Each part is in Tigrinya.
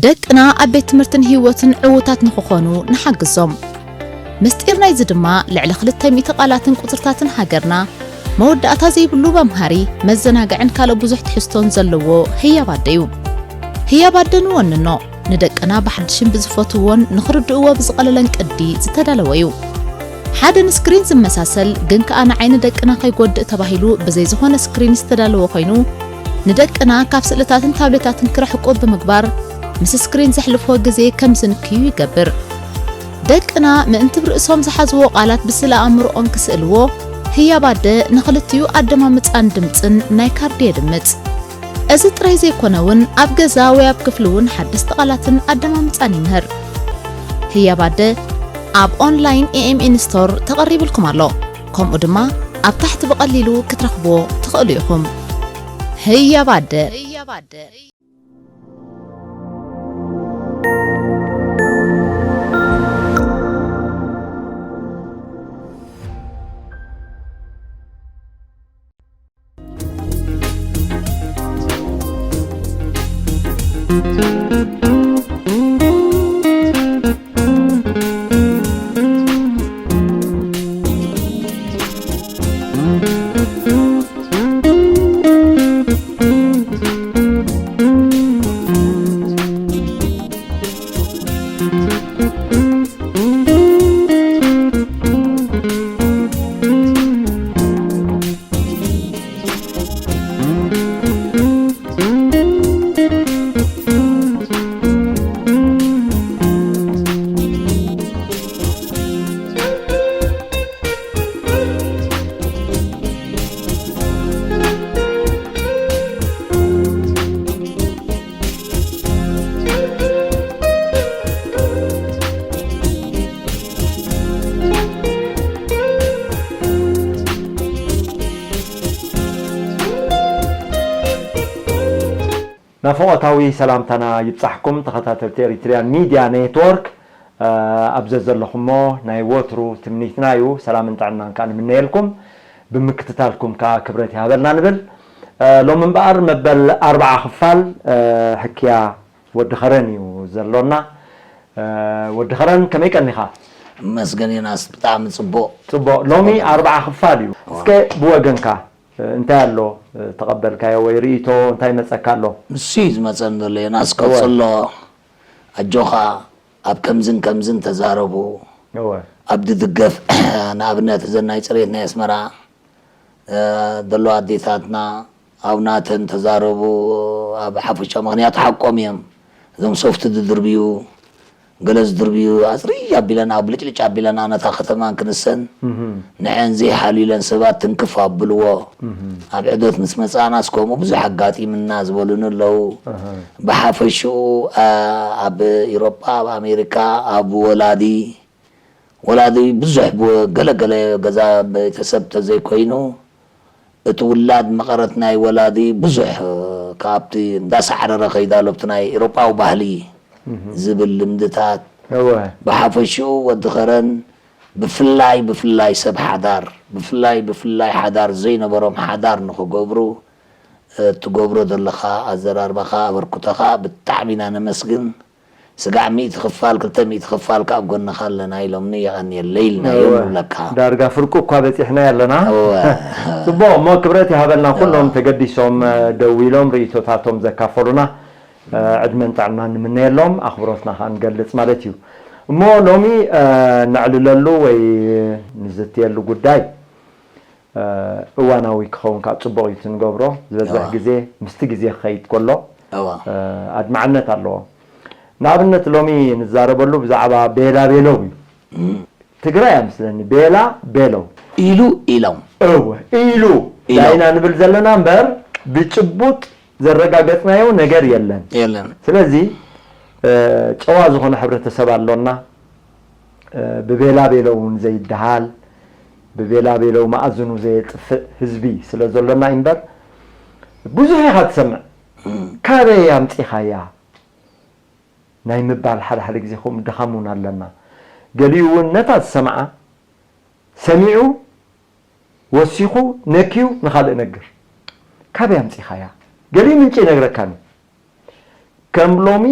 ደቅና ኣብ ቤት ትምህርትን ህይወትን ዕዉታት ንኽኾኑ ንሓግዞም። ምስጢር ናይዚ ድማ ልዕሊ ክልተ ሚእቲ ቃላትን ቁጽርታትን ሃገርና መወዳእታ ዘይብሉ መምሃሪ፣ መዘናግዕን ካልእ ብዙሕ ትሕዝቶን ዘለዎ ህያብ ኣደ እዩ። ህያብ ኣደ ንወንኖ፣ ንደቅና ብሓድሽን ብዝፈትውዎን ንኽርድእዎ ብዝቐለለን ቅዲ ዝተዳለወ እዩ። ሓደ ንስክሪን ዝመሳሰል ግን ከኣ ንዓይኒ ደቅና ከይጎድእ ተባሂሉ ብዘይ ዝኾነ ስክሪን ዝተዳለወ ኮይኑ፣ ንደቅና ካብ ስእልታትን ታብሌታትን ክርሕቁ ብምግባር ምስ ስክሪን ዘሕልፍዎ ግዜ ከም ዝንክዩ ይገብር። ደቅና ምእንቲ ብርእሶም ዝሓዝዎ ቃላት ብስእለ ኣእምሮኦም ክስእልዎ፣ ህያብ ኣደ ንኽልቲኡ ኣደማምጻን ድምጽን ናይ ካርዲ የድምጽ። እዚ ጥራይ ዘይኮነ እውን ኣብ ገዛ ወይ ኣብ ክፍሊ እውን ሓደስቲ ቃላትን ኣደማምጻን ይምህር። ህያብ ኣደ ኣብ ኦንላይን ኤ ኤም ኤን ስቶር ተቐሪብልኩም ኣሎ። ከምኡ ድማ ኣብ ታሕቲ ብቐሊሉ ክትረኽብዎ ትኽእሉ ኢኹም። ህያብ ኣደ። ናፍቖታዊ ሰላምታና ይብጻሕኩም ተኸታተልቲ ኤሪትሪያን ሚድያ ኔትወርክ። እ፣ ኣብ ዘዘለኹሞ ናይ ወትሩ ትምኒትና እዩ። ሰላምን ጥዕናን ከኣ ንምነየልኩም። ብምክትታልኩም ከኣ ክብረት ይሃበልና ንብል። እ፣ ሎሚ እምበኣር መበል ኣርብዓ ክፋል፣ እ፣ ሕክያ ወዲ ኸረን እዩ ዘሎና። እ፣ ወዲ ኸረን ከመይ ቀኒኻ? መስገን ዮናስ፣ ብጣዕሚ ጽቡቕ። ጽቡቕ። ሎሚ ጽቡቕ። ኣርብዓ ክፋል እዩ። እዋ። እስከ ብወገንካ፣ እ፣ እንታይ ኣሎ፣ እ፣ ተቐበልካዮ ወይ ርእይቶ እንታይ መጸካ ኣሎ? ንሱ እዩ ዝመጸኒ ዘሎ ዮናስ፣ እወ። ቀጽሎ። ኣጆኻ፣ ኣብ ከምዝን ከምዝን ተዛረቡ። እወ። ኣብ ድድገፍ፣ ንኣብነት እዘን ናይ ጽሬት ናይ ኣስመራ፣ እ፣ ዘለዋ ኣዴታትና ኣብ ናተን ተዛረቡ፣ ኣብ ሓፈሻ ምኽንያት ሓቆም እዮም። እዞም ሶፍት ዝድርብዩ፣ ገለ ዝድርብዩ፣ ኣጽርይ ኣቢለን፣ ኣብ ብልጭልጭ ኣቢለን ነታ ከተማን ክንሰን፣ እህ። ንዐን ዘይሓልዩለን ሰባት ትንክፍ ኣብልዎ። እህ። ኣብ ዕደት ምስ መጻእናስ ከምኡ ብዙሕ ኣጋጢምና ዝበሉኒ ኣለዉ። እህ። ብሓፈሽኡ፣ ኣ፣ ኣብ ኢሮጳ፣ ኣብ ኣሜሪካ፣ ኣብ ወላዲ፣ ወላዲ ብዙሕ ብ-፣ ገለ ገለ ገዛ ቤተሰብ ተዘይኮይኑ፣ እቲ ውላድ መቐረት ናይ ወላዲ ብዙሕ፣ እ፣ ካብቲ እንዳሳዕረረ ከይዳ ኣሎ፣ ኣብቲ ናይ ኤውሮጳዊ ባህሊ እህ። ዝብል ልምድታት። እወ። ብሓፈሽኡ ወዲ ኸረን ብፍላይ፣ ብፍላይ ሰብ ሓዳር፣ ብፍላይ፣ ብፍላይ ሓዳር ዘይነበሮም ሓዳር ንኽገብሩ፣ እ፣ እትገብሮ ዘለኻ ኣዘራርባኻ፣ ኣበርክቶኻ ብጣዕሚ ኢና ነመስግን። ስጋዕ ሚእቲ ክፋል፣ ክልተ ሚእቲ ክፋል ከኣ ኣብ ጎንኻ ኣለና ኢሎምኒ፣ የቐንየለይ ኢልናዮም እወ። ንብለካ። ዳርጋ ፍርቁ እኳ በጺሕና ኣለና። እወ። ጽቡቕ፣ እሞ ክብረት ይሃበልና ኩሎም እወ። ተገዲሶም፣ እ፣ ደው ኢሎም ርእይቶታቶም ዘካፈሉና፣ እ፣ ዕድመን ጥዕናን ንምነየሎም፣ ኣኽብሮትና ከኣ ንገልጽ ማለት እዩ። እሞ ሎሚ፣ እ፣ ነዕልለሉ ወይ ንዝትየሉ ጉዳይ፣ እ፣ እዋናዊ ክኸውን ከኣ ጽቡቕ እዩ እቲ ንገብሮ። ዝበዝሕ እዋ። ግዜ ምስቲ ግዜ ክኸይድ ከሎ፣ እዋ። እ፣ ኣድማዕነት ኣለዎ። ንኣብነት ሎሚ ንዛረበሉ ብዛዕባ ቤላ ቤለው እዩ። እም። ትግራይ እያ ምስለኒ። ቤላ ቤለው። ኢሉ ኢሎም። እወ፣ ኢሉ ኢሎም። ዳይና ንብል ዘለና እምበር ብጭቡጥ ዘረጋገጽናዮ ነገር የለን። የለን። ስለዚ፣ እ፣ ጨዋ ዝኾነ ሕብረተሰብ ኣሎና። እ፣ ብቤላ ቤለው እውን ዘይደሃል፣ ብቤላ ቤለው መኣዝኑ ዘየጥፍእ ህዝቢ ስለ ዘሎና እምበር፣ ብዙሕ ኢኻ ትሰምዕ። እም። ካበይ ኣምጺኻያ? ናይ ምባል ሓደ ሓደ ግዜ ከምኡ ድኻም እውን ኣለና። ገሊኡ እውን ነታ ዝሰምዓ ሰሚዑ፣ ወሲኹ፣ ነክዩ ንኻልእ ነግር። ካበይ ኣምጺኻያ? ገሊኡ ምንጪ ይነግረካን እዩ። ከም ሎሚ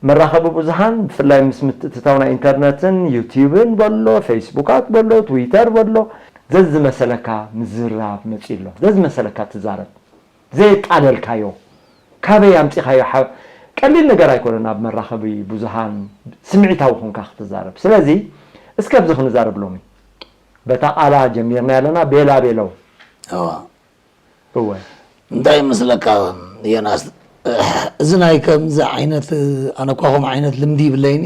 መራኸቢ ብዙሃን ብፍላይ ምስ ምትእትታው ናይ ኢንተርነትን ዩቲዩብን በሎ፣ ፌስቡካት በሎ፣ ትዊተር በሎ፣ ዘዝመሰለካ ምዝራብ መጺኡ ኣሎ። ዘዝመሰለካ ትዛረብ። ዘየጣለልካዮ፣ ካበይ ኣምጺኻዮ? ሓ-፣ ቀሊል ነገር ኣይኮነን ኣብ መራኸቢ ብዙሃን ስምዒታዊ ኮንካ ክትዛረብ። ስለዚ እስከ ኣብዚ ክንዛረብ ሎሚ። በታ ቃላ ጀሚርና ኣለና፣ ቤላ ቤለው። እዋ እወ። እንታይ ይመስለካ ዮናስ፣ እዚ ናይ ከምዚ ዓይነት፣ ኣነ እኳ ከምኡ ዓይነት ልምዲ ይብለይኒ።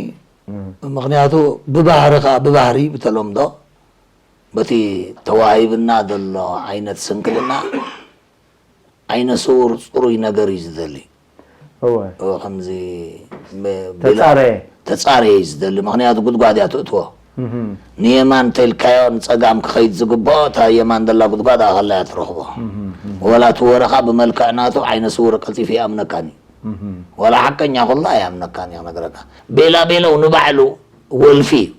ምክንያቱ ብባህሪ ከዓ፣ ብባህሪ ብተለምዶ በቲ ተዋሂብና ዘሎ ዓይነት ስንክልና ዓይነ ስውር ፅሩይ ነገር እዩ ዝደሊ። እወ። እወ፣ ከምዚ ብ- ተፃረየ። ተፃረየ እዩ ዝደሊ። ምክንያቱ ጉድጓድ እያ ትእትዎ። ንየማን እንተልካዮ ንፀጋም ክኸይድ ዝግብኦ፣ እታ የማን ዘላ ጉድጓድ ኣኸላ እያ ትረኽቦ። ወላ እቲ ወረኻ ብመልክዕ ናቱ ዓይነ ስውር ቀልጢፉ ይኣምነካኒ። ወላ ሓቀኛ ኩላ ኣይኣምነካን እየ ክነግረካ። ቤላ ቤለው ንባዕሉ ወልፊ እዩ።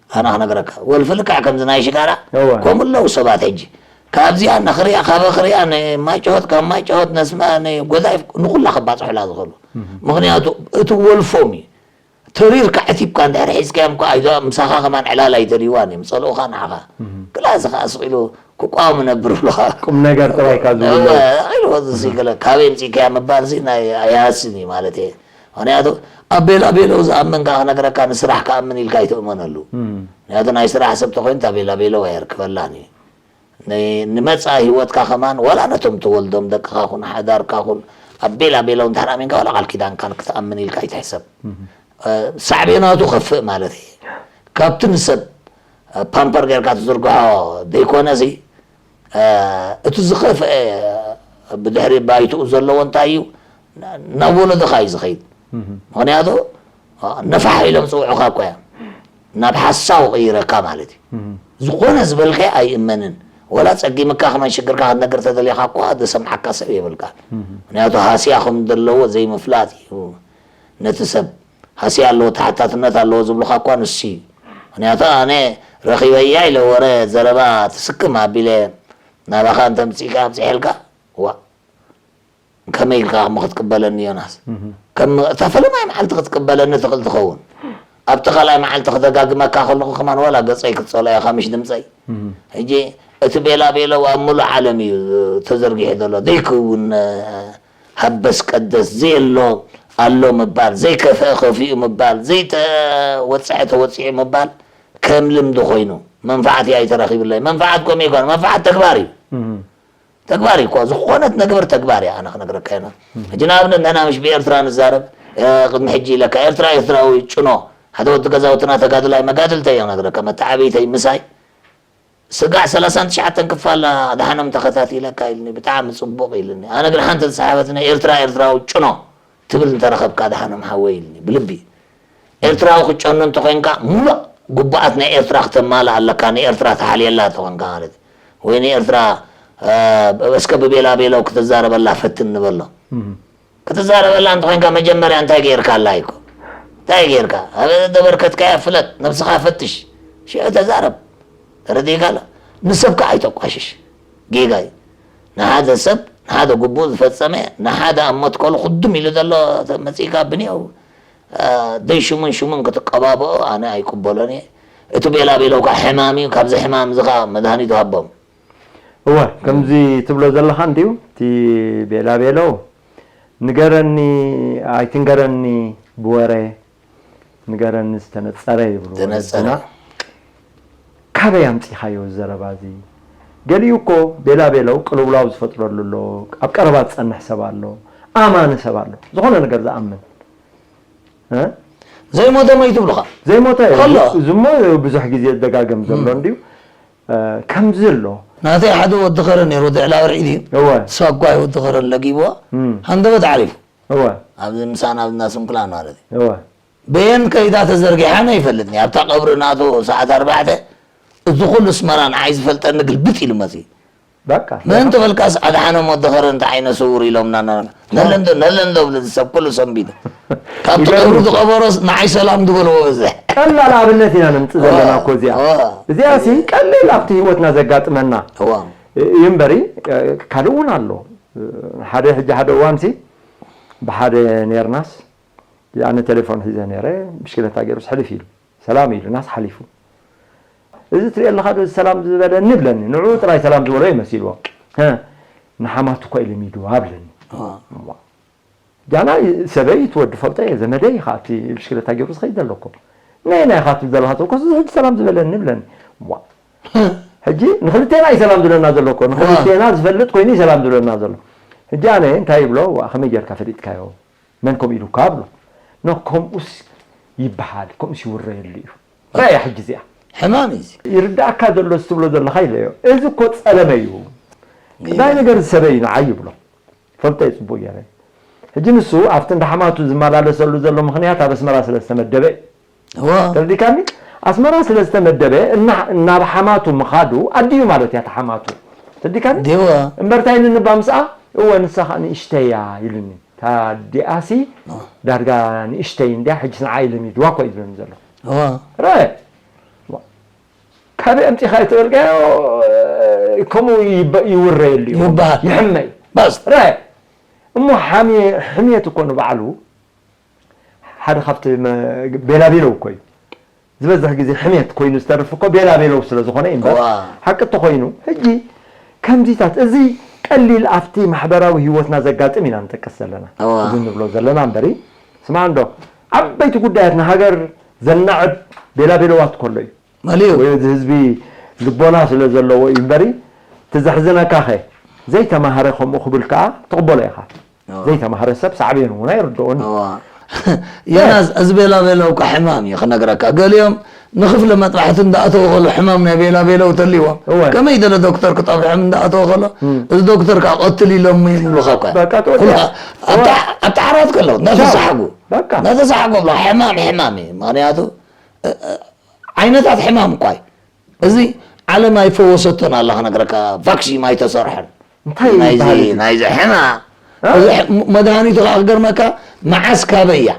ኣነ ክነግረካ፣ ወልፊ ልክዕ ከምዚ ናይ ሽጋራ እወ። ከምኡ ኣለዉ ሰባት። ሕጂ ካብዚኣ ንኽሪኣ፣ ካበ ክሪኣ፣ ንማይጨሆት፣ ካብ ማይጨሆት ነስማ፣ ንጎዛይፍ፣ ንኩላ ከባፅሑላ ዝኽእሉ። ምክንያቱ እቲ ወልፎም እዩ። ተሪርካ ዕቲብካ እንድሕር ሒዝካዮም እኳ ኣይዞ ምሳኻ ከማን ዕላል ኣይደልይዋን እዮም፣ ጸልኡኻ ንዓኻ። ክላስ ኸዓ ስቕ ኢሉ ክቋወም ነብር ብሉኻ። ቁም ነገር ጥራይ ካብ ዝብሉ። ኢሉ ወዚ ገለ ካበይ ምጽእካያ ምባል ሲ ናይ ኣይሃስን እዩ ማለት እየ። ምክንያቱ ኣብ ቤላ ቤለው ዝኣመንካ ክነግረካ፣ ንስራሕ ክኣምን ኢልካ ኣይትእመነሉ። ምክንያቱ ናይ ስራሕ ሰብ ተኮይንታ ቤላ ቤለው ኣየርክበላን እዩ። ን- ንመጻኢ ህይወትካ ከማን ዋላ ነቶም ትወልዶም ደቅኻ ኩን ሓዳርካ ኩን ኣብ ቤላ ቤለው እንድሕር ኣሚንካ ዋላ ቃል ኪዳንካን ክትኣምን ኢልካ ኣይትሕሰብ። እ፣ ሳዕቤናቱ ከፍእ ማለት እዩ። ካብቲ ንሰብ እ፣ ፓምፐር ጌርካ ትዝርግሖ ዘይኮነ ሲ እ፣ እቲ ዝኸፍአ ብድሕሪ ባይትኡ ዘለዎ እንታይ እዩ ናብ ወለዶኻ እዩ ዝኸይድ። ምክንያቱ ነፋሕ ኢሎም ዝፅውዑኻ እኮ እዮም ናብ ሓሳዊ ቀይረካ ማለት እዩ። ዝኾነ ዝበልካዮ ኣይእመንን። ወላ ፀጊምካ ከመን ሽግርካ ክትነግር ተደሊኻ እኳ ዝሰምዓካ ሰብ የብልካ። ምክንያቱ ሃስያ ከም ዘለዎ ዘይምፍላጥ እዩ። ነቲ ሰብ ሃስያ ኣለዎ፣ ተሓታትነት ኣለዎ ዝብሉኻ እኳ ንሱ እዩ። ምክንያቱ ኣነ ረኺበያ ኢለ ወረ ዘረባ ትስክም ኣቢለ ናባኻ እንተምፅእካ ኣብፅሐልካ ዋ ከመይ ኢልካ ከም ክትቅበለኒ ዮናስ? ከም እታ ፈለማይ መዓልቲ ክትቅበለኒ ትኽእል ትኸውን። ኣብቲ ካልኣይ መዓልቲ ክደጋግመካ ከለኹ ከማን ዋላ ገፀይ ክትፀልኦ ኢኻ ምሽ ድምፀይ። ሕጂ እቲ ቤላ ቤለው ኣብ ሙሉእ ዓለም እዩ ተዘርጊሑ ዘሎ። ዘይክውን ሃበስ ቀደስ ዘየሎ ኣሎ ምባል፣ ዘይከፍአ ከፊኡ ምባል፣ ዘይተወፅዐ ተወፂዑ ምባል ከም ልምዲ ኮይኑ መንፋዓት እያ ኣይተረኺብለይ። መንፋዓት ከምኡ ይኮን፣ መንፋዓት ተግባር እዩ። ተግባር እዩ እኮ፣ ዝኾነት ነገር ተግባር እያ። ኣነ ክነግረካ ኢና። ሕጂ ንኣብነት ንሕና ምሽ ብኤርትራ ንዛረብ፣ እ፣ ቅድሚ ሕጂ ኢለካ ኤርትራ ኤርትራዊ ጭኖ፣ ሓደ ወዲ ገዛውትና ተጋድላይ መጋድልተይ እየ ክነግረካ፣ መተዓብይተይ ምሳይ ስጋዕ ሰላሳን ትሽዓተን ክፋል ኣድሓኖም ተኸታቲለካ ኢልኒ፣ ብጣዕሚ ጽቡቕ ኢልኒ። ኣነ ግን ሓንቲ ዝሰሓበትኒ ኤርትራ ኤርትራዊ ጭኖ ትብል እንተረኸብካ ኣድሓኖም ሓወይ ኢልኒ ብልቢ። ኤርትራዊ ክትጨኑ እንተኾይንካ ሙሉእ ግቡኣት ናይ ኤርትራ ክተማልእ ኣለካ፣ ንኤርትራ ትሓልየላ እንተኾንካ ማለት እዩ። ወይ ንኤርትራ እ፣ እስከ ብቤላ ቤለው ክትዛረበላ ፈትን ንበሎ። ክትዛረበላ እንተኾይንካ መጀመርያ እንታይ ገይርካ ኣላ ይኮ እንታይ ገይርካ ኣብ ዘበርከትካያ ፍለጥ፣ ነብስኻ ፈትሽ፣ ሽዑ ተዛረብ። ተረዲእካ ኣሎ። ንሰብካ ኣይተቋሽሽ። ጌጋ እዩ። ንሓደ ሰብ ንሓደ ግቡእ ዝፈጸመ ንሓደ ኣብ መትከሉ ክዱም ኢሉ ዘሎ መጺእካ ብንያው እ፣ ደይ ሽሙን ሽሙን ክትቀባብኦ ኣነ ኣይቅበሎን እየ። እቲ ቤላ ቤለው ከዓ ሕማም እዩ። ካብዚ ሕማም እዚ ከዓ መድሃኒት ሃቦም። እወ ከምዚ ትብሎ ዘለኻ እንድዩ እቲ ቤላ ቤለው ንገረኒ ኣይትንገረኒ ብወረ ንገረኒ ዝተነጸረ ይብሉ ተነጸረ። ወለድና። ካበይ ኣምጺኻዮ እዚ ዘረባ እዚ? ገሊኡ እኮ ቤላ ቤለው ቅልውላው ዝፈጥረሉ ኣሎ፣ ኣብ ቀረባ ዝጸንሕ ሰብ ኣሎ፣ ኣማኒ ሰብ ኣሎ፣ ዝኾነ ነገር ዝኣምን እ? ዘይሞተ መይቱ ብሉኻ። ዘይሞተ እዩ። ከሎ። እዚ እሞ ብዙሕ ግዜ ዝደጋገም ዘሎ እንድዩ። እ፣ ከምዚ ኣሎ። ናተይ ሓደ ወዲ ኸረን ነይሩ፣ ወዲ ዕላወርዒ ድዩ? እወ። ሳጓይ ወዲ ኸረን ለጊብዋ። እም። ሃንደበት ዓሪፉ። እወ። ኣብዚ ምሳና ኣብና ስንኩላን ማለት እዩ። እወ። በየን ከይዳ ተዘርጊሓ ነው ይፈልጥኒ። ኣብታ ቀብሪ ናቱ ሰዓት ኣርባዕተ እዚ ኩሉ ኣስመራ ንዓይ ዝፈልጠኒ ግልብጥ ኢሉ መፅዩ። በቃ። መን ተበልካስ ኣድሓኖም ወዲ ኸረን እንታይ ዓይነት ስውር ኢሎምና እና-፣ ነለንዶ፣ ነለንዶ ብሉ ሰብ ኩሉ ሰንቢዱ። ካብቲ ይገርም ቀብሪ እኮ። ዝቐበሮስ ንዓይ ሰላም ዝበልዎ በዝሕ። ቀላል ኣብነት ኢና ነምጽእ ዘለና እኮ እዚኣ። እዋ። እዚኣ ሲ ቀሊል ኣብቲ ህይወትና ዘጋጥመና እዋ። እዩ እምበሪ፣ ካልእ እውን ኣሎ። ሓደ ሕጂ ሓደ እዋን ሲ ብሓደ ኔርናስ ኣነ ቴሌፎን ሒዘ ነይረ፣ ብሽክለታ ገይሩስ ሕልፍ ኢሉ፣ ሰላም ኢሉናስ ሓሊፉ። "እዚ ትሪኦ ኣለኻ ዶ ሰላም ዝበለኒ?" ይብለኒ። ንዕኡ ጥራይ ሰላም ዝበሎ ይመሲልዎ። "ሀ፣ ንሓማቱ እኮ እዩ ለሚድዋ" ይብለኒ። ዋ። ጃና ሰበይ ትወዲ ፈልጦ እየ፣ ዘመደይ ኢኻ፣ ኣብቲ ብሽክለታ ገይሩ ዝኸይድ ዘሎ እኮ። "ናይ ናይ ኢኻ ትብል ዘለኻ እኮ፣ እዚ ሕጂ ሰላም ዝበለኒ" ይብለኒ። ዋ። ሕጂ ንኽልቴና እዩ ሰላም ዝብለና ዘሎ እኮ፣ ንኽልቴና ዝፈልጥ ኮይኑ እዩ ሰላም ዝብለና ዘሎ። ሕጂ ኣነ እንታይ ይብሎ? "ዋ፣ ከመይ ጌርካ ፈሊጥካዮ? መን ከምኡ ኢሉካ?" ብሎ። "ኖ፣ ከምኡስ ይበሃል፣ ከምኡስ ይውረየሉ እዩ። ረኣያ ሕጂ እዚኣ። ሕማም እዩ እዚ። ይርዳእካ ዘሎ እዚ ትብሎ ዘለኻ" ኢለዮ። "እዚ እኮ ጸለመ እዩ። ቀዳይ ነገር ዝሰበ እዩ ንዓይ" ይብሎ። ፈልጦ እዩ ጽቡቕ ገይረ። ሕጂ ንሱ ኣብቲ እንዳ ሓማቱ ዝመላለሰሉ ዘሎ ምኽንያት ኣብ ኣስመራ ስለ ዝተመደበ እዩ። እዋ። ተረዲካኒ? ኣስመራ ስለ ዝተመደበ፣ እና-፣ እናብ ሓማቱ ምኻዱ ኣድዩ ማለት እያ፣ እታ ሓማቱ። ተረዲካኒ? ዲዋ። እምበር እንታይ ኢሉኒ እባ ምስኣ? "እወ፣ ንሳ ኸኣ ንእሽተይ እያ" ኢሉኒ። እታ ኣዲኣሲ ዳርጋ ንእሽተይ እንድያ፣ ሕጂስ ንዓይ ለሚድዋ እኮ እዩ ዝብለኒ ዘሎ። እዋ። ረአ። ዋ። ካበይ ኣምጺኻ እተበልካዮ፣ ከምኡ ይበ-፣ ይውረየሉ እዩ። ይበሃል። ይሕመ እዩ። በስ። ረአ። እሞ ሓምየ-፣ ሕምየት እኮ ንባዕሉ ሓደ ካብቲ መ-፣ ቤላቤለው እኮ እዩ። ዝበዝሕ ግዜ ሕምየት ኮይኑ ዝተርፍ እኮ ቤላቤለው ስለ ዝኾነ እዩ እምበር፣ ዋ። ሓቂ እንተኾይኑ፣ ሕጂ ከምዚታት፣ እዚ ቀሊል ኣብቲ ማሕበራዊ ህይወትና ዘጋጥም ኢና ንጠቅስ ዘለና። ዋ። እዚ ንብሎ ዘለና እምበሪ፣ ስማዕ እንዶ፣ ዓበይቲ ጉዳያት ንሃገር ዘናዕብ ቤላቤለዋት ከሎ እዩ። መሊኡ። ወይ እዚ ህዝቢ ልቦና ስለ ዘለዎ እዩ እምበሪ፣ እቲ ዘሕዝነካኸ፣ ዘይተማሃረ ከምኡ ክብል ከኣ ትቕበሎ ኢኻ። እዋ። ዘይተማህረ ሰብ ሳዕቤኑ እውን ኣይርድኦን እዩ። እዋ። ዮናስ፣ እዚ ቤላ ቤለው እኳ ሕማም እዩ ክነግረካ። ገሊኦም ንክፍሊ መጥባሕቲ እንዳኣተው ከሎ ሕማም ናይ ቤላ ቤለው ተልይዎም። እወ። ከመይ ገለ ዶክተር ክጠብሖም እንዳኣተው ከሎ፣ እም። እዚ ዶክተር ከዓ ቀትል ኢሎም ይብሉኻ እኳ። በቃ፣ ተወዲኣ። ኩልኻ ኣብታ፣ እወ። ኣብታ ዓራት ከለዉ፣ እንዳተሳሕጉ። በቃ። እንዳተሳሕጉ ብሎ፣ ሕማም፣ ሕማም እዩ። ምኽንያቱ፣ እ፣ እ፣ ዓይነታት ሕማም እኳ እዩ። እዚ ዓለም ኣይፈወሰቶን ኣላ ክነግረካ፣ ቫክሲን ኣይተሰርሐን። እንታይ ናይዚ፣ ይበሃል እዚ? ናይዚ ሕማ-፣ እ? እዚ ሕ-፣ ም-፣ መድሃኒቱ ከዓ ክገርመካ፣ መዓስ ካበይ እያ?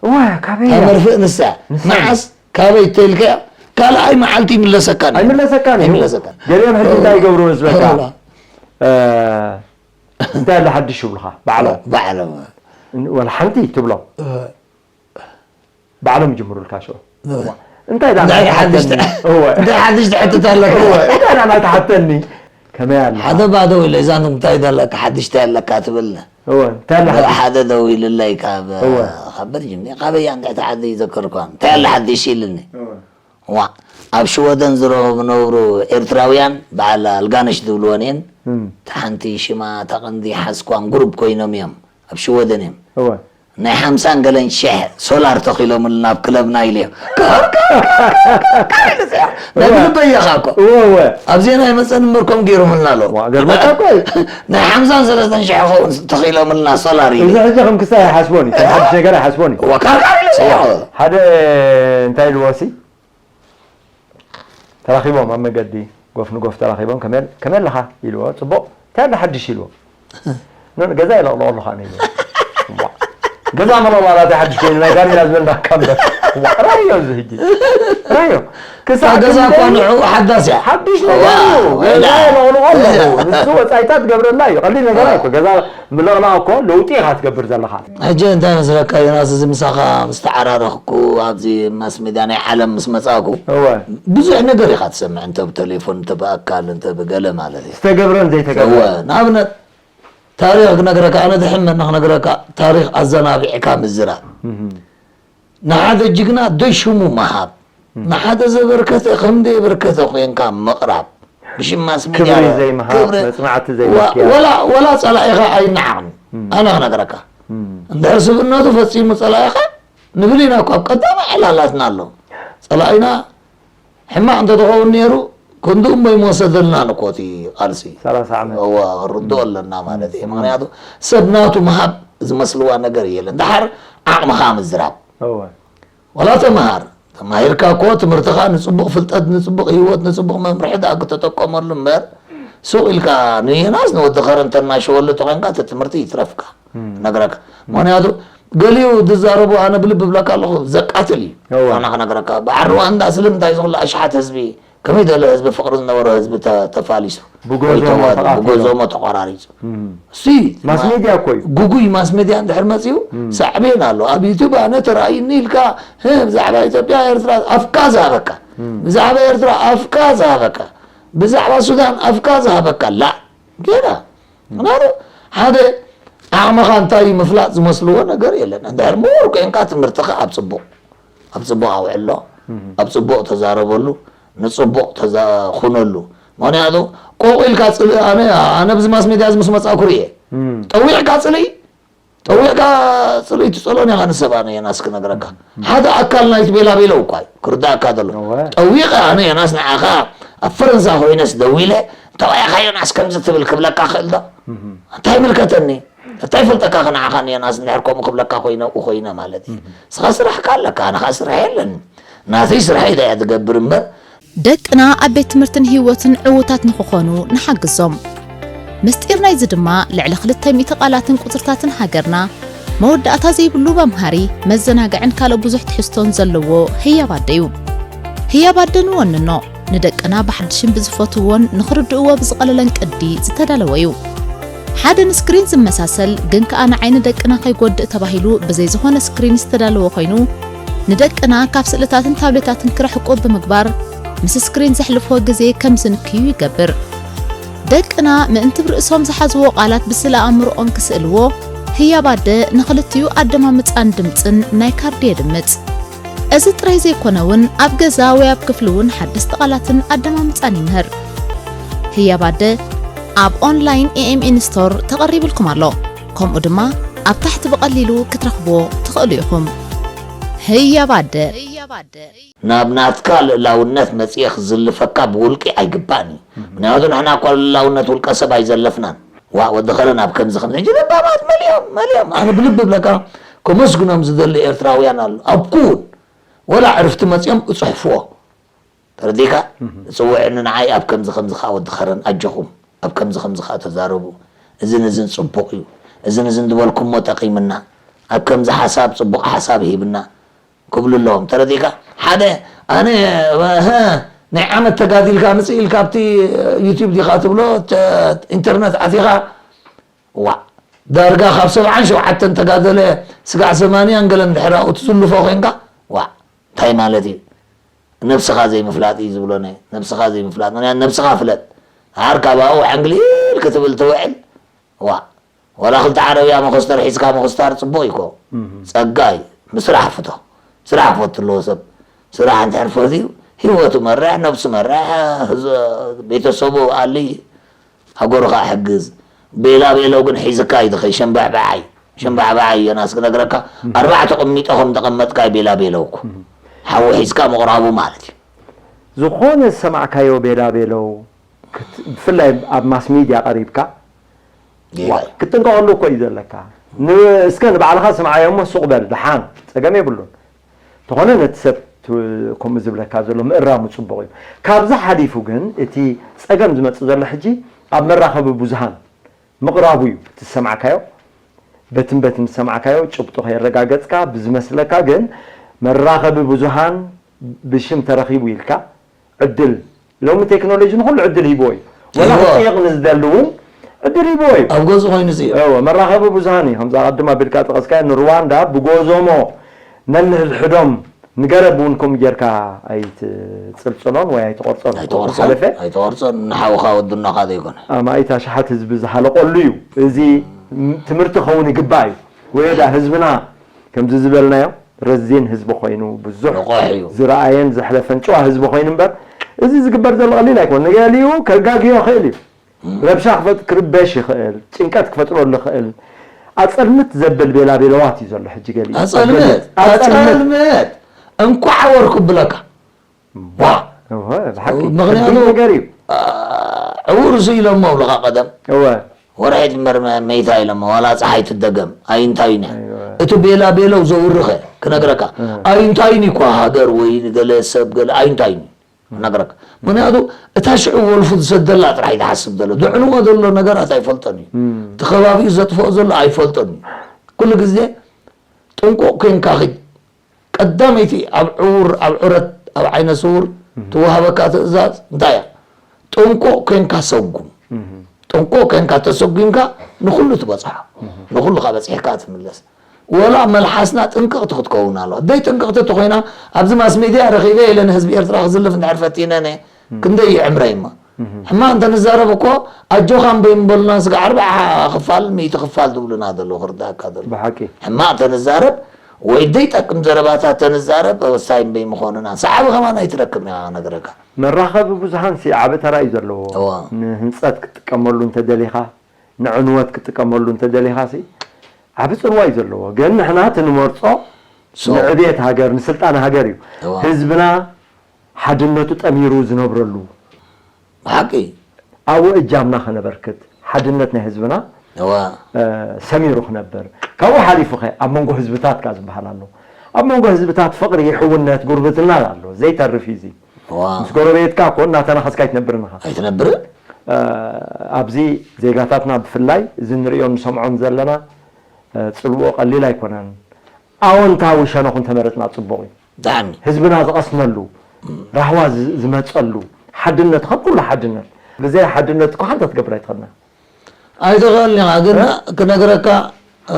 እዋ፣ ካበይ እታ እያ? መርፍእ ንሳ። ንሳ። መዓስ ካበይ ተልከ፣ ካልኣይ መዓልቲ ይምለሰካ ነይሩ። ኣይምለሰካን እዩ። ኣይምለሰካን። ገሊኦም ሕጂ እንታይ ይገብሩ መስለካ? እዋ። እ፣ እንታይ ኣሎ ሓድሽ ይብሉኻ? ባዕሎም። ባዕሎም። ወላ ሓንቲ ትብሎም። እ። ባዕሎም ይጅምሩልካ ሽዑ። እወ። እንታይ ደኣ እንታይ ሓድሽ ትሓተኒ? ተ-፣ እወ። እንታይ ሓድሽ ትሕትት ኣለካ? እወ። እንታይ ደኣ ትሓተኒ? ከመይ ኣለኻ? ሓደ ባዶ ኢለ፣ እዛ እንታይ ደኣ ኣለካ? ሓድሽ እንታይ ኣለካ ትብልኒ? እወ። እንታይ ኣላ እወ፣ ሓድሽ? ሓደ ደው ኢሉለይ ካብ፣ እወ። ካብ በርጅም፣ ካበይ እያ እንድሕቲ ዓዲ ይዘክር እኳ። እንታይ ኣላ ሓድሽ ኢልኒ? እወ። ዋ፣ ኣብ ሽወደን ዝረኸቡ ዝነብሩ ኤርትራውያን በዓል ኣልጋነሽ ዝብልወን እየን። እም። እታ ሓንቲ ሽማ እታ ቀንዲ ሓስኳን ግሩፕ ኮይኖም እዮም። ኣብ ሽወደን እዮም። እወ። ናይ ሓምሳን ገለን ሽሕ ሶላር ተኺሎምልና ኣብ ክለብና ኢለ። ካር፣ ካር፣ ካር፣ ካር፣ ካር ኢለ ጽያ። ናይ እወ። ብልበይ እያ እኮ። እወ፣ እወ። ኣብ ዜና ይመጸን እምበር ከምኡ ገይሮምልና ኣለዉ። ዋ፣ ገርመካ እኮ እዩ። ናይ ሓምሳን ሰለስተን ሽሕ ኸውን ተኺሎምልና ሶላር ኢለ። እዚ ሕጂ ከም ክሳይ ኣይሓስቦን እዩ። ከም ሓድሽ ነገር ኣይሓስቦን እዩ። እወ፣ ካር፣ ካር ኢለ ጽያ። እወ። ሓደ እንታይ ኢልዎ ሲ? ተራኺቦም ኣብ መገዲ፣ ጎፍ ንጎፍ ተራኺቦም፣ "ከመይ፣ ከመይ ኣለኻ?" ኢልዎ። "ጽቡቕ፣ እንታይ ኣሎ ሓድሽ?" ኢልዎ። "ኖ፣ ገዛ ይለቕልቖ ኣለኹ ኣነ" ኢልዎ። እዋ። ገዛ መለቕለቕ ናተይ ሓድሽ ኮይኑ፣ ናይ ጋኔና ዝበልና እካ እምበር። እዋ፣ ራእዮ እዚ ሕጂ። ራእዮ። ክሳዕ እታ ገዛ ክንደይ እኳ ንዕኡ ሓዳስ እያ። ሓድሽ ነገር እዋ፣ እዩ። ገዛ ወላ። ይለቕልቖ ኣለኹ። ንሱ ወጻኢታት ገብረልና እዩ። ቀሊል ነገር ኣይኮ። ገዛ ምልቕላቕ እኮ ለውጢ ኢኻ ትገብር ዘለኻ። ሕጂ እንታይ መስለካ ዮናስ፣ እዚ ምሳኻ ምስ ተዓራረኽኩ፣ ኣብዚ ማስ ሜድያ ናይ ዓለም ምስ መጻእኩ፣ እወ። ብዙሕ ነገር ኢኻ ትሰምዕ፣ እንተ ብቴሌፎን፣ እንተ ብኣካል፣ እንተ ብገለ ማለት እዩ። ዝተገብረን ዘይተገብረ። እወ፣ ንኣብነት ታሪኽ ክነግረካ፣ ኣነ ዝሕመኒ ክነግረካ፣ ታሪኽ ኣዘናቢዕካ ምዝራብ። እህ። ንሓደ ጅግና ደይ ሽሙ ምሃብ፣ እም። ንሓደ ዘበርከተ ከም ዘየበርከተ ኮንካ ምቕራብ፣ ብሽም ማስ ሚድያ ክብሪ ረ-፣ ዘይምሃብ፣ ክብሪ መጽናዕቲ ወ-፣ ዘይምክያድ። ወላ፣ ወላ ጸላኢኻ ኣይነዓቕን። እም። ኣነ ክነግረካ። እም። እንድሕር ስብእነቱ ፈጺሙ ጸላኢኻ፣ ንብል ኢና እኮ፣ ኣብ ቀዳማይ ዕላላትና ኣሎ። ጸላኢና ሕማቕ እንተትኸውን ነይሩ፣ ክንድኡ እሞ ይመወሰደልና እኮ እቲ ቃልሲ። ሰላሳ ዓመት። እወ፣ ክንርድኦ ኣለና ማለት እዩ። እም። ምኽንያቱ፣ ሰብ ናቱ ምሃብ ዝመስልዋ ነገር የለን። ደሓር ዓቕምኻ ምዝራብ። እወ። ዋላ ተምሃር፣ ተማሂርካ እኮ ትምህርትኻ ንጽቡቕ ፍልጠት፣ ንጽቡቕ ህይወት፣ ንጽቡቕ መምርሒ ደኣ ክትጥቀመሉ እምበር፣ ሱቕ ኢልካ ንዮናስ ንወዲ ከረን ተናሽወሉ ተኾይንካ፣ እቲ ትምህርቲ ይትረፍካ። እም። ነግረካ። እም። ምኽንያቱ፣ ገሊኡ ዝዛረቡ ኣነ ብልቢ እብለካ ኣለኹ፣ ዘቃትል እዩ። እወ። ኣነ ክነግረካ፣ በዓል ሩዋንዳ ስለምንታይ ዝኹሉ ኣሽሓት ህዝቢ ከመይ ዝበለ ህዝቢ ፍቕሪ ዝነበሮ ህዝቢ ተ- ተፋሊሱ፣ ብጎዞሞ ወይ ተዋ- ተቓቲሎም። ብጎዞሞ ተቖራሪፁ። እሱ ማስ ሜድያ እኮ እዩ። ጉጉይ ማስ ሜድያ እንድሕር መፂኡ ሳዕቤን ኣሎ። ኣብ ዩቱብ ኣነ ተራእዩኒ ኢልካ ህ፣ ብዛዕባ ኢትዮጵያ ኤርትራ ኣፍካ ዝሃበካ፣ ብዛዕባ ኤርትራ ኣፍካ ዝሃበካ፣ ብዛዕባ ሱዳን ኣፍካ ዝሃበካ ላ ጌና ምክንያቱ ሓደ ዓቕምኻ እንታይ ምፍላጥ ዝመስልዎ ነገር የለን። እንድሕር ምሁር ኮይንካ ትምህርትኻ ኣብ ፅቡቕ ኣብ ፅቡቕ ኣውዕሎ፣ ኣብ ፅቡቕ ተዛረበሉ፣ ንፅቡቕ ተዛ- ኩነሉ። ምክንያቱ ቆቕ ኢልካ ፅልኢ ኣነ ኣነ ብዚ ማስ ሜድያ እዚ ምስ መፃእኩ ርየ ጠዊዕካ ፅልኢ ጠዊዕካ ፅልኢ ትፀሎን ኢኻ ንሰብ ኣነ የናስ ክነግረካ ሓደ ኣካል ናይቲ ቤላ ቤለው እኳ እዩ ክርዳእካ ዘሎ እወ። ጠዊቐ ኣነ የናስ ንዓኻ ኣብ ፈረንሳ ኮይነስ ደዊለ እንተወያኻ ዮናስ ከምዚ ትብል ክብለካ ክእል ዶ እንታይ ምልከተኒ እንታይ ፈልጠካ ከነዓኻ ንየናስ እንድሕር ከምኡ ክብለካ ኮይነ ኣብኡ ኮይነ ማለት እዩ ስኻ ስራሕካ ኣለካ ኣነ ኸዓ ስራሕ የለን ናተይ ስራሕ ኢዳ እያ ትገብር እምበር ደቅና ኣብ ቤት ትምህርትን ህይወትን ዕዉታት ንኽኾኑ ንሓግዞም። ምስጢር ናይዚ ድማ ልዕሊ ክልተ ሚእቲ ቃላትን ቁጽርታትን ሃገርና መወዳእታ ዘይብሉ መምሃሪ፣ መዘናግዕን ካልእ ብዙሕ ትሕዝቶን ዘለዎ ህያብ ኣደ እዩ። ህያብ ኣደ ንወንኖ፣ ንደቅና ብሓድሽን ብዝፈትውዎን ንኽርድእዎ ብዝቐለለን ቅዲ ዝተዳለወ እዩ። ሓደ ንስክሪን ዝመሳሰል ግን ከኣ ንዓይኒ ደቅና ከይጎድእ ተባሂሉ ብዘይ ዝኾነ ስክሪን ዝተዳለወ ኮይኑ፣ ንደቅና ካብ ስእልታትን ታብሌታትን ክርሕቁ ብምግባር ምስ ስክሪን ዘሕልፍዎ ግዜ ከም ዝንክዩ ይገብር። ደቅና ምእንቲ ብርእሶም ዝሓዝዎ ቃላት ብስእለ ኣእምሮኦም ክስእልዎ፣ ህያብ ኣደ ንኽልቲኡ ኣደማምጻን ድምጽን ናይ ካርዲ የድምጽ። እዚ ጥራይ ዘይኮነ እውን ኣብ ገዛ ወይ ኣብ ክፍሊ እውን ሓደስቲ ቃላትን ኣደማምጻን ይምህር። ህያብ ኣደ ኣብ ኦንላይን ኤ ኤም ኤን ስቶር ተቐሪብልኩም ኣሎ። ከምኡ ድማ ኣብ ታሕቲ ብቐሊሉ ክትረኽብዎ ትኽእሉ ኢኹም። ህያብ ኣደ። ናብ ናትካ ልእላውነት መጽየ ክዝልፈካ ብውልቂ ኣይግባእን እዩ ምክንያቱ ንሕና እኳ ልእላውነት ውልቀ ሰብ ኣይዘለፍናን ዋ ወዲ ኸረን ኣብ ከምዚ ከምዚ ሕጂ ለባማት መሊኦም መሊኦም ኣነ ብልቢ ብለካ ከመስግኖም ዝደሊ ኤርትራውያን ኣሎ ኣብ ኩውን ወላ ዕርፍቲ መጽዮም እጽሕፍዎ ተረዲካ ጽውዕኒ ንዓይ ኣብ ከምዚ ከምዚ ከዓ ወዲ ኸረን ኣጆኹም ኣብ ከምዚ ከምዚ ከዓ ተዛረቡ እዝን እዝን ጽቡቕ እዩ እዝን እዝን ዝበልኩሞ ጠቂምና ኣብ ከምዚ ሓሳብ ጽቡቕ ሓሳብ ሂብና ክብሉ ኣለዎም ተረዲእካ ሓደ ኣነ ናይ ዓመት ተጋዲልካ ምፅእ ኢልካ ኣብቲ ዩቲብ ዲካ ትብሎ ኢንተርነት ኣቲካ ዋ ዳርጋ ካብ ሰብዓን ሸውዓተን ተጋደለ ስጋዕ ሰማንያን ገለን ድሕራኡ ትዝልፎ ኮንካ ዋ እንታይ ማለት እዩ ነብስኻ ዘይምፍላጥ እዩ ዝብሎ ነብስኻ ዘይምፍላጥ ምክንያት ነብስኻ ፍለጥ ሃር ካብ ኣብኡ ሓንግሊል ክትብል ትውዕል ዋ ዋላ ክልተ ዓረብያ መኸስተር ሒዝካ ምኽስታር ፅቡቕ እዩ ኮ ፀጋ እዩ ምስራሕ ፍቶ ስራሕ ክፈቱ ኣለዎ ሰብ ስራሕ እንድሕር ፈትዩ ህይወቱ መርሕ ነብሱ መርሕ ቤተሰቡ ኣሊ ሃገሩ ከዓ ሕግዝ ቤላ ቤለው ግን ሒዝካ እዩ ትኸይ ሸምባዕባዓይ ሸምባዕባዓይ እዮ ናስ ክነግረካ ኣርባዕተ ቅሚጦ ከም ተቐመጥካ ቤላ ቤለውኩ ሓዊ ሒዝካ ምቕራቡ ማለት እዩ ዝኾነ ዝሰማዕካዮ ቤላ ቤለው ብፍላይ ኣብ ማስ ሚድያ ቀሪብካ ክትጥንቀቐሉ እኮ እዩ ዘለካ እስከ ንባዕልኻ ስምዓዮ እሞ ሱቕ በል ደሓን ፀገም የብሉን እንተኾነ ነቲ ሰብ ከምኡ ዝብለካ ዘሎ ምእራሙ ፅቡቕ እዩ ካብዚ ሓሊፉ ግን እቲ ፀገም ዝመፅእ ዘሎ ሕጂ ኣብ መራኸቢ ብዙሃን ምቕራቡ እዩ እቲ ዝሰማዕካዮ በትን በትን ዝሰማዕካዮ ጭብጦ ከየረጋገፅካ ብዝመስለካ ግን መራኸቢ ብዙሃን ብሽም ተረኺቡ ኢልካ ዕድል ሎሚ ቴክኖሎጂ ንኩሉ ዕድል ሂብዎ እዩ ወላ ክጥየቕ ንዝደሊ እውን ዕድል ሂብዎ እዩ ኣብ ገዙ ኮይኑ ዝዮ መራኸቢ ብዙሃን እዩ ከምዛ ቅድም ኣቢልካ ጠቐስካዮ ንሩዋንዳ ብጎዞሞ ነንሕድሕዶም ንገረብ እውን ከምኡ ጌርካ ኣይትፅልፅሎን ወይ ኣይትቆርፀን ኣይተቆርፀን ኣይተቆርፀን ንሓውካ ወድኖካ ዘይኮነ ኣማኢት ኣሽሓት ህዝቢ ዝሃለቀሉ እዩ እዚ ትምህርቲ ከውን ይግባእ እዩ ወየዳ ህዝብና ከምዚ ዝበልናዮ ረዚን ህዝቢ ኮይኑ ብዙሕ ዝረኣየን ዘሕለፈን ጭዋ ህዝቢ ኮይኑ እምበር እዚ ዝግበር ዘሎ ቀሊል ኣይኮን ንገሊኡ ከጋግዮ ይኽእል እዩ ረብሻ ክፈጥ ክርበሽ ይኽእል ጭንቀት ክፈጥረሉ ይኽእል ኣፀልምት ዘብል ቤላ ቤለዋት እዩ ዘሎ ሕጂ ገሊኡ ኣፀልምት ኣፀልምት እንኳዕ ወርኩ ብለካ ምክንያቱ ነገር እዩ ዕውር እሱ ኢሎሞ ብለካ ቀደም ወርሒ ትመር መይታ ኢሎሞ ዋላ ፀሓይ ትደገም ኣይንታዩን እያ እቲ ቤላ ቤለው ዘውርኸ ክነግረካ ኣይንታዩን እኳ ሃገር ወይ ገለ ሰብ ገለ ኣይንታዩን ክነግረካ ምክንያቱ እታ ሽዑ ወልፉ ዝሰደላ ጥራሕ ይትሓስብ ዘሎ ድዕንዎ ዘሎ ነገራት ኣይፈልጦን እዩ እቲ ከባቢኡ ዘጥፍኦ ዘሎ ኣይፈልጦን እዩ ኩሉ ግዜ ጥንቁቕ ኮንካ ኺድ ቀዳመይቲ ኣብ ዕውር ኣብ ዕረት ኣብ ዓይነ ስውር ትወሃበካ ትእዛዝ እንታይ እያ? ጥንቁቕ ኮንካ ሰጉም። ጥንቁቕ ኮንካ ተሰጉምካ ንኹሉ ትበጽሖ። ንኹሉ ካብ በጺሕካ ትምለስ። ወላ መልሓስና ጥንቅቕቲ ክትከውን ኣለዋ። ደይ ጥንቅቕቲ ተኾይና ኣብዚ ማስ ሚድያ ረኺበ ኢለ ንህዝቢ ኤርትራ ክዝልፍ እንድሕር ፈቲነ ነ ክንደይ ይዕምረይ እሞ። ሕማቕ እንተንዛረብ እኮ ኣጆኻ እምበይ እምበሉና ስጋ ኣርብዓ ክፋል ሚእቲ ክፋል ትብሉና ዘለዉ ክርዳእካ ዘሎ። ብሓቂ። ሕማቕ ተንዛረብ ወይ ዘይጠቅም ዘረባታት ተንዛረብ ወሳኝ እምበይ ምኾኑና። ሰዓቢ ከማን ኣይትረክብን እያ ክነግረካ። መራኸቢ ብዙሃን ሲ ዓቢ ተራ እዩ ዘለዎ። እዋ። ንህንጸት ክትጥቀመሉ እንተደሊኻ፣ ንዕንወት ክትጥቀመሉ እንተደሊኻ ሲ ዓቢ ጽልዋ እዩ ዘለዎ። ግን ንሕና እቲ ንመርጾ ሶ። ንዕብየት ሃገር፣ ንስልጣነ ሃገር እዩ። እዋ። ህዝብና ሓድነቱ ጠሚሩ ዝነብረሉ። ብሓቂ። ኣብኡ እጃምና ከነበርክት፣ ሓድነት ናይ ህዝብና እዋ። እ፣ ሰሚሩ ክነብር። ካብኡ ሓሊፉ ኸ ኣብ መንጎ ህዝብታት ከኣ ዝበሃል ኣሎ። ኣብ መንጎ ህዝብታት ፍቕሪ፣ ሕውነት፣ ጉርብትና ኣሎ። ዘይተርፍ እዩ እዚ። እዋ። ምስ ጎረቤትካ እኮ እናተናኸስካ ኣይትነብርን ኢኻ። ኣይትነብርን? እ፣ ኣብዚ ዜጋታትና ብፍላይ እዚ ንርእዮን ንሰምዖን ዘለና፣ እ፣ ጽልውኦ ቀሊል ኣይኮነን። ኣወንታዊ ሸነኹ እንተመረጽና ጽቡቕ እዩ። ብጣዕሚ። ህዝብና ዝቐስነሉ፣ ራህዋ ዝ-፣ ዝመጸሉ፣ ሓድነት፣ ካብ ኩሉ ሓድነት። ብዘይ ሓድነት እኮ ሓንቲ ክትገብር ኣይትኽእልና። ኣይትኽእልን ኢኻ፣ ግን እ? ክነግረካ፣ እ፣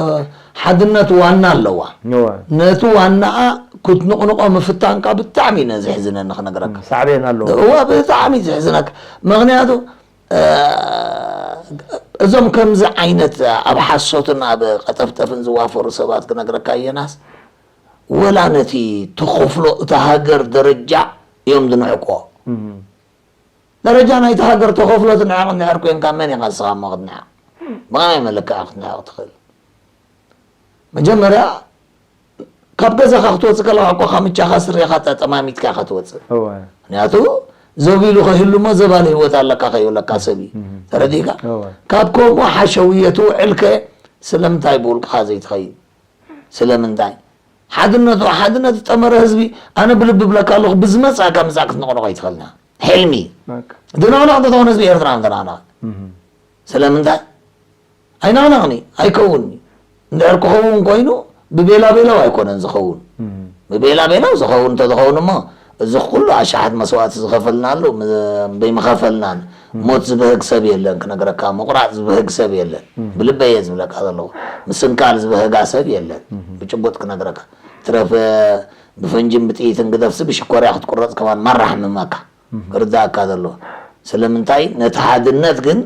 ሓድነት ዋና ኣለዋ። እወ። ነቲ ዋናኣ ክትንቕንቖ ምፍታንካ ብጣዕሚ እዩ ዘሕዝነኒ ክነግረካ። ሳዕቤን ኣለዎ። እዋ፣ ብጣዕሚ እዩ ዘሕዝነካ። ምኽንያቱ፣ እ፣ እዞም ከምዚ ዓይነት ኣብ ሓሶትን ኣብ ቀጠፍጠፍን ዝዋፈሩ ሰባት ክነግረካ እየናስ፣ ወላ ነቲ ተኸፍሎ እታ ሃገር ደረጃ እዮም ዝንዕቆ። እም። ደረጃ ናይቲ ሃገር ተኸፍሎ ትንዕቕ እንድሕር ኮንካ መን ኢኻ ንስኻ እሞ ክትንዕቕ? ብኸመይ መለክዒ ክትንዕቕ ትኽእል? መጀመርያ ካብ ገዛኻ ክትወጽእ ከለኻ እኮ ካምቻኻ ስረኻ ጠጠማሚትካ ኢኻ ትወጽእ። እወ። ምኽንያቱ ዘቢሉ ከይህሉ እሞ ዘባሊ ህይወት ኣለካ ከይብለካ ሰብ እዩ። እም። ተረዲእካ? እወ። ካብ ከምኡ ሓሸውየ ትውዕል ከ ስለምንታይ ብውልቅኻ ዘይትኸይድ? ስለምንታይ? ሓድነቱ፣ ሓድነት ዝጠመረ ህዝቢ፣ ኣነ ብልቢ ብለካ ኣለኹ፣ ብዝመጽኣካ ምጻእ ክትንቕንቖ ኣይትኽእልና። ሕልሚ። በቃ። ዝንቕንቕ እንተትኾን ህዝቢ ኤርትራ ምተናቕነቐ። እህ። ስለምንታይ? ኣይናቕነቕኒ፣ ኣይከውንኒ። እንድሕር ክኸውን ኮይኑ፣ ብቤላ ቤላው ኣይኮነን ዝኸውን። እህ። ብቤላ ቤላው ዝኸውን እንተዝኸውን እሞ፣ እዚ ኩሉ ኣሽሓት መስዋእቲ ዝኸፈልናሉ፣ ም-፣ በይምኸፈልናን፣ ሞት ዝብህግ ሰብ የለን ክነግረካ፣ ምቑራጽ ዝብህግ ሰብ የለን። እህ። ብልበይ እየ ዝብለካ ዘለኹ። ምስንካል ዝበህጋ ሰብ የለን። እህ። ብጭቡጥ ክነግረካ። ትረፍ ብፈንጅን ብጥይትን ግደፍሲ ብሽኮርያ ክትቁረጽ ከማን ማራ ሕምመካ። እህ። ክርዳእካ ዘሎ። ስለምንታይ? ነቲ ሓድነት ግን፣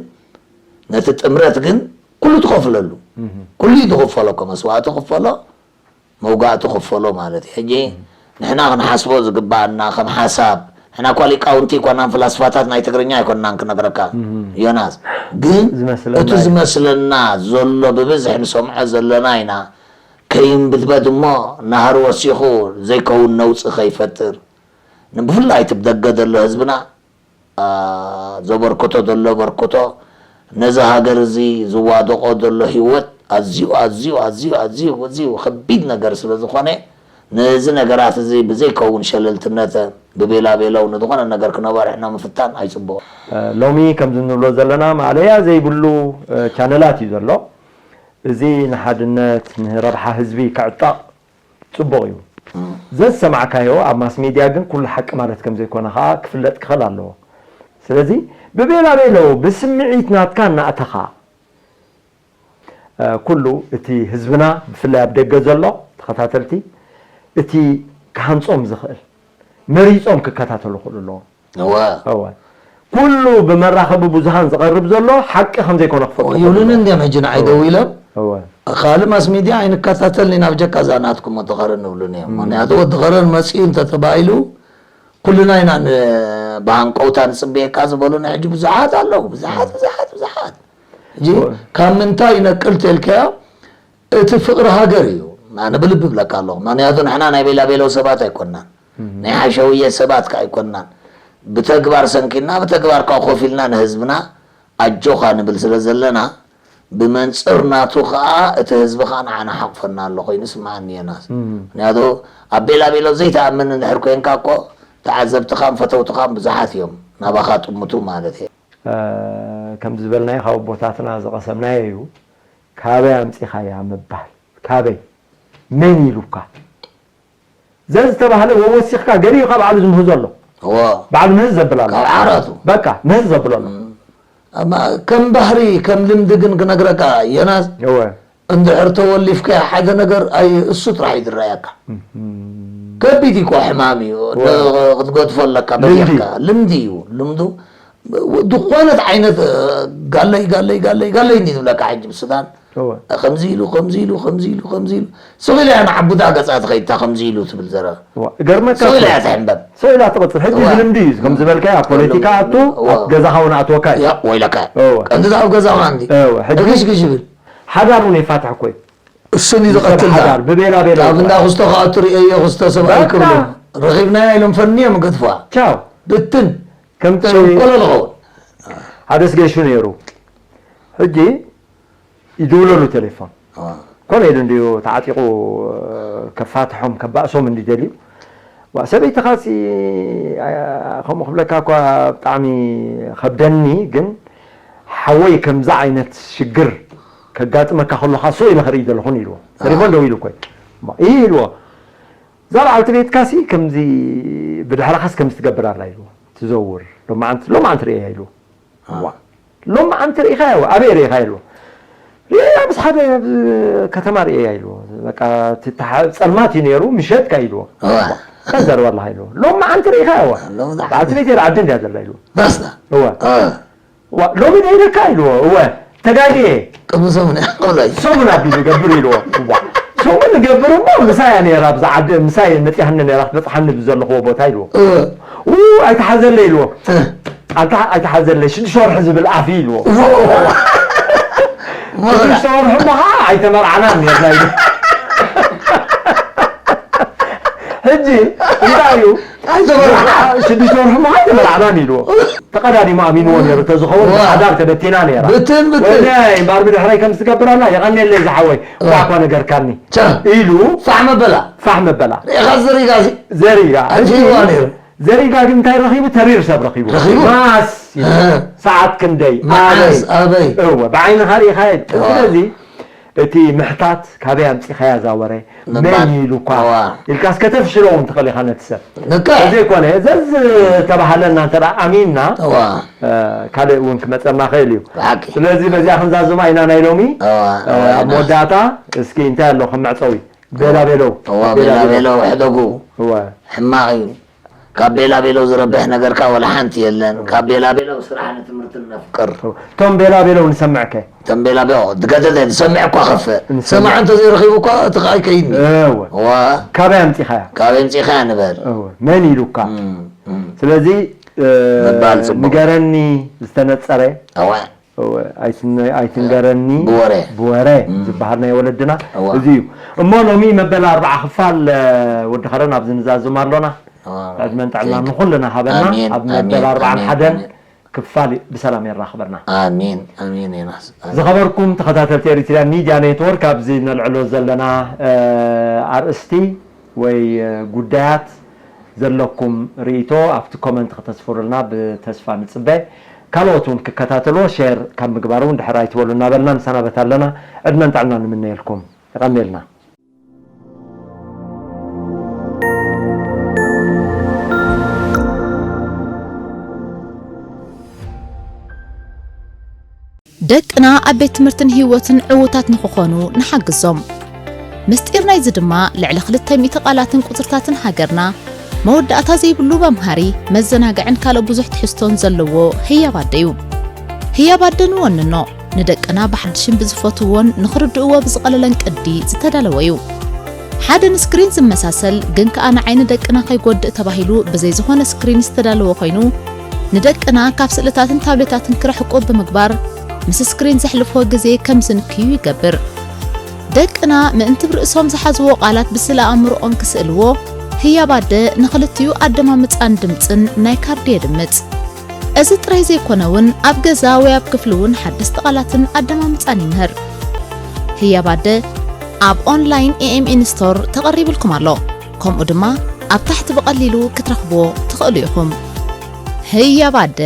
ነቲ ጥምረት ግን ኩሉ ትኸፍለሉ። እህ። ኩሉ እዩ ዝኽፈሎ እኮ፣ መስዋእቲ ክፈሎ፣ መውጋእቲ ክፈሎ ማለት እዩ። ሕጂ ንሕና ክንሓስቦ ዝግባኣና ከም ሓሳብ፣ ንሕና እኳ ሊቃውንቲ ኣይኮናን፣ ፍላስፋታት ናይ ትግርኛ ኣይኮናን ክነግረካ እም። ዮናስ። ግን ዝመስለና እቲ እዩ። ዝመስለና ዘሎ ብብዝሒ ንሰምዖ ዘለና ኢና። ከይንብድበድ እሞ ናህሪ ወሲኹ ዘይከውን ነውጺ ከይፈጥር። ብፍላይ እቲ ብደገ ዘሎ ህዝብና ኣ፣ ዘበርክቶ ዘሎ በርክቶ፣ ነዚ ሃገር እዚ ዝዋደቖ ዘሎ ህይወት ኣዝዩ፣ ኣዝዩ፣ ኣዝዩ፣ ኣዝዩ፣ ኣዝዩ ከቢድ ነገር ስለ ዝኾነ፣ ነዚ ነገራት እዚ ብዘይከውን ሸለልትነት፣ ብቤላቤለው ንዝኾነ ነገር ክነበርሕና ምፍታን ኣይጽቡቕን። እ፣ ሎሚ ከምዚ እንብሎ ዘለና ማእለያ ዘይብሉ፣ እ፣ ቻነላት እዩ ዘሎ። እዚ ንሓድነት፣ ንረብሓ ህዝቢ ክዕጠቕ ጽቡቕ እዩ። እም። ዘዝሰማዕካዮ ኣብ ማስ ሚድያ ግን ኩሉ ሓቂ ማለት ከም ዘይኮነ ከኣ ክፍለጥ ክኽእል ኣለዎ። ስለዚ ብቤላ ቤሎ ብስምዒት ናትካ እናእተኻ፣ እ፣ ኩሉ እቲ ህዝብና ብፍላይ ኣብ ደገ ዘሎ ተኸታተልቲ እቲ ክሃንጾም ዝኽእል መሪጾም ክከታተሉ ክኽእሉ ኣለዎም። እወ። እወ። ኩሉ ብመራኸቢ ብዙሃን ዝቐርብ ዘሎ ሓቂ ከም ዘይኮነ ክፈልጡ ይብሉኒ ኣለዎም። እንድዮም ሕጂ ንዓይ እወ። ደዊሎም። እወ። ካልእ ማስ ሚድያ ኣይንከታተልን ኢና፣ ብጀካ እዛ ናትኩም ወዲ ኸረን ንብሉኒ እዮም። እም። ምኽንያቱ ወዲ ኸረን መጺኡ እንተተባሂሉ ኩልና ኢና ን-፣ ብሃንቀውታ ንጽበየካ ዝበሉኒ ሕጂ ብዙሓት ኣለዉ። ብዙሓት፣ እም። ብዙሓት፣ ብዙሓት። ሕጂ እወ። ካብ ምንታይ ይነቅል ተልካዮ? እቲ ፍቕሪ ሃገር እዩ። ኣነ ብልቢ እብለካ ኣለኹ። ምኽንያቱ ንሕና ናይ ቤላቤለው ሰባት ኣይኮንናን። እም። ናይ ሓሸውየ ሰባት ከ ኣይኮንናን። ብተግባር ሰንኪልና፣ ብተግባር ከኣ ኮፍ ኢልና ንህዝብና ኣጆኻ ንብል ስለ ዘለና፣ ብመንጽር ናቱ ከኣ እቲ ህዝቢ ከኣ ንዓና ሓቑፈና ኣሎ ኮይኑ ይስምዓኒ ዮናስ። እም። ምኽንያቱ ኣብ ቤላቤለው ዘይትኣምን እንድሕር ኮይንካ እኮ ተዓዘብትኻን ፈተውትኻን ብዙሓት እዮም። ናባኻ ጥምቱ ማለት እየ። እ፣ ከም ዝበልናዮ ካብ ኣቦታትና ዝቐሰምናዮ እዩ። ካበይ ኣምጺኻያ ምባል። ካበይ? መን ኢሉካ? ዘዝተባህለ ወወሲኽካ ገሊኡ ካብ ባዕሉ ዝምህዞ ኣሎ። እዎ። ባዕሉ ንህዝ ዘብል ኣሎ። ካብ ዓራቱ። በቃ ንህዝ ዘብል ኣሎ። ኣማ ከም ባህሪ ከም ልምዲ ግን ክነግረካ ዮናስ፣ እወ። እንድሕር ተወሊፍካዮ ሓደ ነገር ኣይ እሱ ጥራሕ እዩ ዝረኣየካ። ከቢድ እዩ እኮ ሕማም እዩ። ክትገድፎ ኣለካ በዚሕካ። ልምዲ እዩ። ልምዱ ዝኾነት ዓይነት ጋለይ ጋለይ ጋለይ ጋለይ እንዲ ዝብለካ ሕጂ ብሱዳን ከምዚ ኢሉ ከምዚ ኢሉ ከምዚ ኢሉ ከምዚ ኢሉ ስቕ ኢላ እያ ንዓቡዳ ገፃ ትኸይድታ ከምዚ ኢሉ ትብል ዘረባ። ገርመካ ስቕ ኢላ እያ ትሕንበብ። ስቕ ኢላ ትቕፅል። ሕጂ እዚ ልምዲ እዩ። ከም ዝበልካዮ ኣብ ፖለቲካ ኣቱ ኣብ ገዛኻ እውን ኣትወካ እዩ። ወይለካ እወ። ቀንዲ ኣብ ገዛኻ እንዲ እወ፣ ሕጂ ግሽ ግሽ ይብል ሓዳር እውን የፋትሕ እኮ እዩ። እሱን እዩ ዝቐትል ሓዳር ብቤላ ቤላ ኣብ እንዳ ክስቶ ከዓ ትርእዮ ክስቶ ሰብኣይ በቃ። ክብሉ ረኺብናያ ኢሎም ፈንዮም ገድፍዋ ቻው ብትን ከምቲ ሸንቆሎ ዝኸውን ሓደስ ገሹ ነይሩ። ሕጂ ይድውለሉ ቴሌፎን ኮነ ኢሉ እንድዩ ተዓጢቑ ከፋትሖም ከባእሶም እንዲ ደልዩ ዋ ሰበይትኻሲ ከምኡ ክብለካ እኳ ብጣዕሚ ከብደኒ ግን ሓወይ ከምዚ ዓይነት ሽግር ከጋጥመካ ከሎኻ ሱቕ ኢለ ክርኢ ዘለኹን ኢልዎ ተሌፎን ደው ኢሉ እኮ እዩ ኢልዎ እዛ በዓልቲ ቤትካሲ ከምዚ ብድሕረኻስ ከምዚ ትገብር ኣላ ኢልዎ ትዘውር ሎማዓንቲ ሎማዓንቲ ርእያ ኢልዎ ዋ ሎማዓንቲ ርኢኻያ ዋ ኣበይ ርኢኻ ኢልዎ ርኢያ ምስ ሓደ ኣብ ከተማ ርኢያ ኢልዎ በቃ እቲ ተሓ- ጸልማት እዩ ነይሩ ምሸት ካ ኢልዎ እንታይ ዘረባ ኣለኻ ኢልዎ ሎማዓንቲ ርኢኻያ ዋ ሎሚ ደሓን። በዓልቲ ቤት ኣደ እንድያ ዘላ ኢልዎ ባስታ እዋ ዋ ሎሚ ደይደካ ኢልዎ እወ ተጋግየ ቅድሚ ሰሙን እያ ቆላይ ሰሙን ኣቢሉ ገብር ኢልዎ እዋ ሰሙን ገብር እሞ ምሳያ ነይራ ብዛ ዓዲ ምሳይ መፅያህኒ ነይራ ክትበፅሓኒ ብዘለኽዎ ቦታ ኢልዎ ኡ ኣይተሓዘለ ኢልዎ ኣንታ ኣይተሓዘለ ሽዱሽተ ወርሒ ዝብል ኣፍ ኢልዎ ሽዱሽተ ወርሒ እሞ ከዓ ኣይተመርዓናን ነርና ኢሉ ሕጂ እንታይ እዩ ሽዱሽተ ወርሒ እሞ ከዓ ኣይተመርዓናን ኢልዎ ተቐዳዲሙ ኣሚንዎ ነይሩ ተዝኸውን ሓዳር ተበቲና ነይራ ብትን ብትን ወይናይ እምበኣር ብድሕረይ ከም ዝገብር ኣላ የቐንየለይ ዝሓወይ እኳ እኳ ነገርካኒ ኢሉ ፋሕ መበላ ፋሕ መበላ ርኢኻ ዘሪጋ ዘሪጋ ኣንቲዋ ነይሩ ዘሪጋ ግን እንታይ ረኺቡ ተሪር ሰብ ረኺቡ ረኺቡ? ማስ እ። ሰዓት ክንደይ መዓስ ኣበይ ኣበይ እወ ብዓይንኻ ርኢኻ እዋ። ስለዚ እቲ ምሕታት ካበይ ኣምፂኻያ እዛ ወረ ምባል። መን ኢሉኳ እዋ። ኢልካስ ከተፍሽሎ እውን ትኽእል ኢኻ ነቲ ሰብ ልክዕ እዚ ኮነ ዘዝተባሃለና እንተ ኣሚንና እዋ እ፣ ካልእ እውን ክመፀና ኽእል እዩ ብሓቂ ስለዚ በዚኣ ክንዛዝማ ኢና ናይ ሎሚ እዋ እ፣ ኣብ መወዳእታ እስኪ እንታይ ኣሎ ከም መዕፀዊ ቤላ ቤለው እዋ ቤላ ቤለው ሕደጉ እወ ሕማቕ እዩ ካብ ቤላ ቤለው ዝረብሕ ነገርካ ወላ ሓንቲ የለን ካብ ቤላ ቤለው ስራሕ ንትምህርቲ ነፍቅር እቶም ቤላ ቤለው ንሰምዕከ እቶም ቤላ ቤለው ትገደደ ዝሰምዕ እኳ ከፍእ ሰማዕ እንተዘይረኺቡ እኳ እቲ ከዓ ኣይከይድኒ እወ እዋ ካበይ ኣምፂኻያ ካበይ ምፂኻ ንበል እወ መን ኢሉካ እም፣ እም። ስለዚ እ፣ ምባል ፅቡቕ። ንገረኒ ዝተነፀረ እዋ እወ፣ ኣይትነ- ኣይትንገረኒ ብወረ። ብወረ ዝበሃል ናይ ወለድና እዋ። እዚ እዩ እሞ ሎሚ መበል ኣርባዓ ክፋል እ፣ ወዲ ኸረን ኣብዚ ንዛዝም ኣሎና እዋ። ዕድመን ጥዕና Thank you. ንኹልና ሃበና ኣሜን፣ ኣብ ኣሜን፣ መበል ኣርባዓን ኣሜን፣ ሓደን ኣሜን። ክፋል ብሰላም የራኽበና ኣሜን ኣሜን ዮናስ ኣሜን። ዝኸበርኩም ተኸታተልቲ ኤሪትርያን ሚድያ ኔትወርክ ኣብዚ ነልዕሎ ዘለና እ፣ ኣርእስቲ ወይ እ፣ ጉዳያት ዘለኩም ርእይቶ ኣብቲ ኮመንት ከተስፍሩልና ብተስፋ ንፅበ ካልኦት እውን ክከታተልዎ ሸር ካብ ምግባር እውን ድሕር ኣይትበሉ እናበልና ንሰናበት ኣለና ዕድመን ጥዕና ንምነየልኩም የቐንየልና ደቅና ኣብ ቤት ትምህርትን ህይወትን ዕዉታት ንኽኾኑ ንሓግዞም። ምስጢር ናይዚ ድማ ልዕሊ ክልተ ሚእቲ ቃላትን ቁጽርታትን ሃገርና መወዳእታ ዘይብሉ መምሃሪ፣ መዘናግዕን ካልእ ብዙሕ ትሕዝቶን ዘለዎ ህያብ ኣደ እዩ። ህያብ ኣደ ንወንኖ፣ ንደቅና ብሓድሽን ብዝፈትውዎን ንኽርድእዎ ብዝቐለለን ቅዲ ዝተዳለወ እዩ። ሓደ ንስክሪን ዝመሳሰል ግን ከኣ ንዓይኒ ደቅና ከይጎድእ ተባሂሉ ብዘይ ዝኾነ ስክሪን ዝተዳለወ ኮይኑ፣ ንደቅና ካብ ስእልታትን ታብሌታትን ክርሕቁ ብምግባር ምስ ስክሪን ዘሕልፍዎ ግዜ ከም ዝንክዩ ይገብር። ደቅና ምእንቲ ብርእሶም ዝሓዝዎ ቃላት ብስእለ ኣእምሮኦም ክስእልዎ፣ ህያብ ኣደ ንኽልቲኡ ኣደማምጻን ድምጽን ናይ ካርዲ የድምጽ። እዚ ጥራይ ዘይኮነ እውን ኣብ ገዛ ወይ ኣብ ክፍሊ እውን ሓደስቲ ቃላትን ኣደማምጻን ይምህር። ህያብ ኣደ ኣብ ኦንላይን ኤኤምኤን ስቶር ተቐሪብልኩም ኣሎ። ከምኡ ድማ ኣብ ታሕቲ ብቐሊሉ ክትረኽብዎ ትኽእሉ ኢኹም። ህያብ ኣደ።